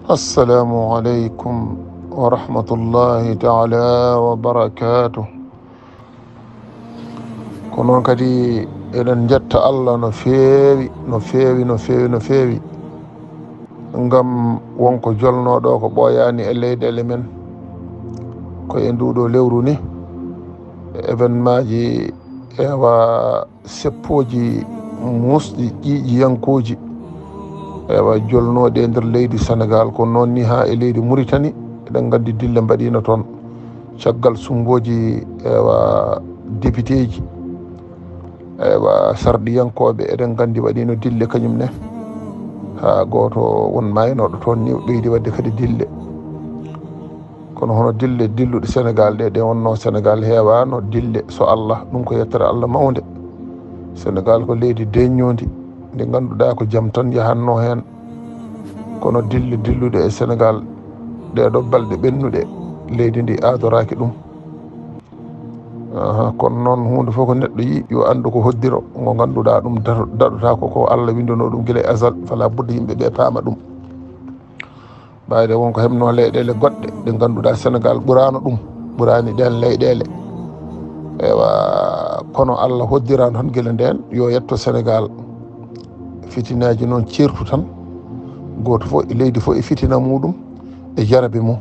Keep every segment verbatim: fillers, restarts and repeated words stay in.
Assalamu aleykum wa rahmatullahi taala wa barakatuh. Ko noon kadi eɗen njetta Allah no feewi, no feewi, no feewi, no feewi. Ngam wonko jolnooɗo ko ɓooyaani e leyɗeele men. Ko e nduuɗo lewru ni, e événement ji, ewa, seppooji muusɗi ƴiiƴiyankooji, ewa, jolnooɗi e nder leydi Senegaal, ko noon ni haa e leydi Muritani. Eɗen nganndi dille mbaɗiino toon. Caggal sunngooji, ewa, depiteeji, ewa, sarɗiyankooɓe, eɗen nganndi waɗiino dille kañum ne. Haa gooto won maaynooɗo toon ni, ɓeydi waɗde kadi dille. Kono hono dille dilluɗe Senegaal ɗe, ɗe wonno Senegaal heewaano dille, so Allah, ɗum ko yettere Allah mawnde. Senegaal ko leydi deeññoondi, ndi ngannduɗaa ko jam tan yahanno heen. Kono dille dilluɗe e Senegaal ɗee ɗoo balɗe ɓennuɗe, leydi ndi aadoraaki ɗum. Aha, kono noon huunde fof ko neɗɗo yiyi, yo anndu ko hoddiro, ngo ngannduɗaa ɗum daɗo-, daɗotaako ko Allah winndunoo ɗum gila e azal, fala budda yimɓe ɓe paama ɗum. Mbayde won ko heɓno leyɗeele goɗɗe ɗe ngannduɗaa Senegaal ɓuraano ɗum, ɓuraani ɗeen leyɗeele. Ewa, kono Allah hoddiraano tan gila ndeen, yo yetto Senegaal. Fitinaaji noon ceertu tan, gooto fof, leydi fof e fitina muɗum, e jarabi mum.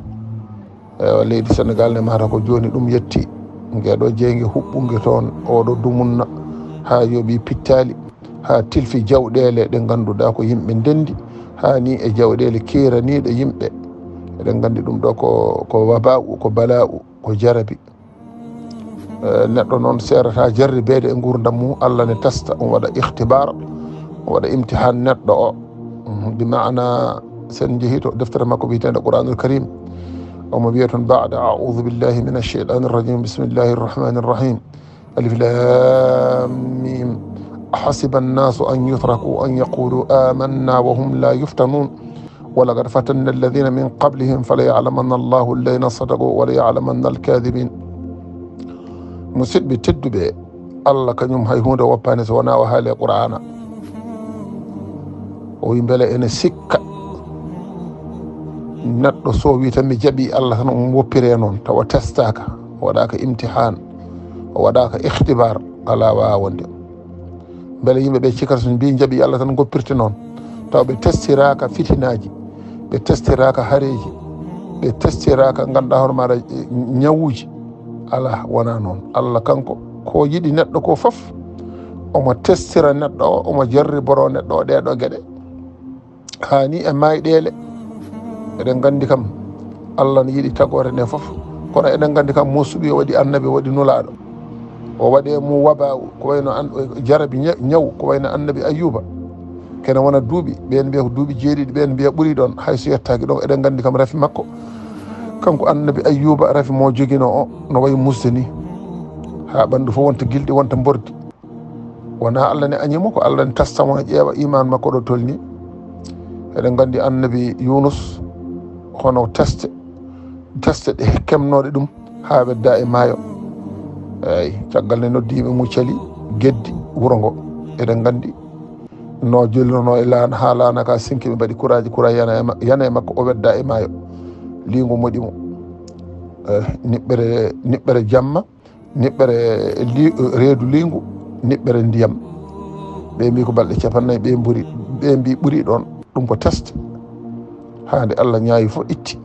Ewa, leydi Senegaal ne mata ko jooni ɗum yetti. Ngeɗo jeynge huɓɓunge toon, oɗo dumunna haa yooɓi pittaali, haa tilfi jawɗeele ɗe ngannduɗaa ko yimɓe ndenndi, haa ni e jawɗeele keeraniiɗe yimɓe. Eɗen nganndi ɗum ɗo ko, ko waba'u, ko bala'u, ko jarabi. Eh, neɗɗo noon seerata jarribeede e nguurndam mum, Allah ne testa, on waɗa ikhtibar, on waɗa imtihan neɗɗo o. Mhm, bi maana, sen njehi to deftere makko wiyeteende Qur'anul Karim, omo wiya toon, ba'da a'udhu billahi minash shaytanir rajim, bismillahir rahmanir rahim. Alif lam mim. Ahasiba an-nasu an yutraku an yaqulu amanna wa hum la yuftanun. Wa laqad fatanna alladhina min qablihim fala ya'lamanna Allahu alladhina sadaqu wa la ya'lamanna al-kadhibin. Musidɓe tedduɓe, Allah kañum hay huunde woppaani so wonaa o haali e Qur'aana. O wi mbele ene sikka neɗɗo so wi tan mi jaɓi Allah tan on woppire noon, tawa testaaka, o waɗaaka imtihaan, o waɗaaka ikhtibar, alaa waawa wonde. Mbele yimɓe ɓe cikkata so mbi jaɓi Allah tan goppirte noon, tawa ɓe testiraaka fitinaaji, ɓe testiraaka hareeji, ɓe testiraaka ngannduɗaa hoore maaɗa, eh, ñawuuji. Alaa, wonaa noon. Allah kanko ko yiɗi neɗɗo ko fof, omo testira neɗɗo o, omo jarriboro neɗɗo o ɗee ɗoo geɗe. Haa ni e maayɗeele. Eɗen nganndi kam, Allah no yiɗi tagoore nde fof. Kono eɗen nganndi kam, mo suɓi o waɗi annabi, o waɗi nulaaɗo. O waɗi e mum wabaawu, ko wayno an-, jarabi ña-, ñaw, ko wayno annabi Ayyuba. Kene wona duuɓi, ɓeen mbiya ko duuɓi jeeɗiɗi, ɓeen mbiya ɓuri ɗoon, hay so yettaaki ɗoon, eɗen nganndi kam rafi makko. Kanko annabi Ayyuba, rafi mo joginoo o, no wayi musde ni. Haa ɓanndu fof wonta gilɗi, wonta mbordi. Wonaa Allah ne añi mo, ko Allah ne testa mo, ƴeewa iman makko ɗo tolni. Eɗen nganndi annabi Yunus, hono teste, teste ɗe kemnooɗe ɗum haa wedda e maayo. Eey, caggal nde noddi yimɓe mum cali geddi wuro ngo. Eɗen nganndi no jollono e laana, haa laana ka sinki, ɓe mbaɗi kuraaji, kura yana e ma-, yana e makko, o wedda e maayo. Liingu moɗi mo. Eh, niɓɓere, niɓɓere jamma, niɓɓere li-, reedu liingu, niɓɓere ndiyam. Ɓe mbi ko balɗe capannay, ɓe mburi, ɓe mbi ɓuri ɗoon. Ɗum ko test. Haa nde Allah ñaawi fof itti.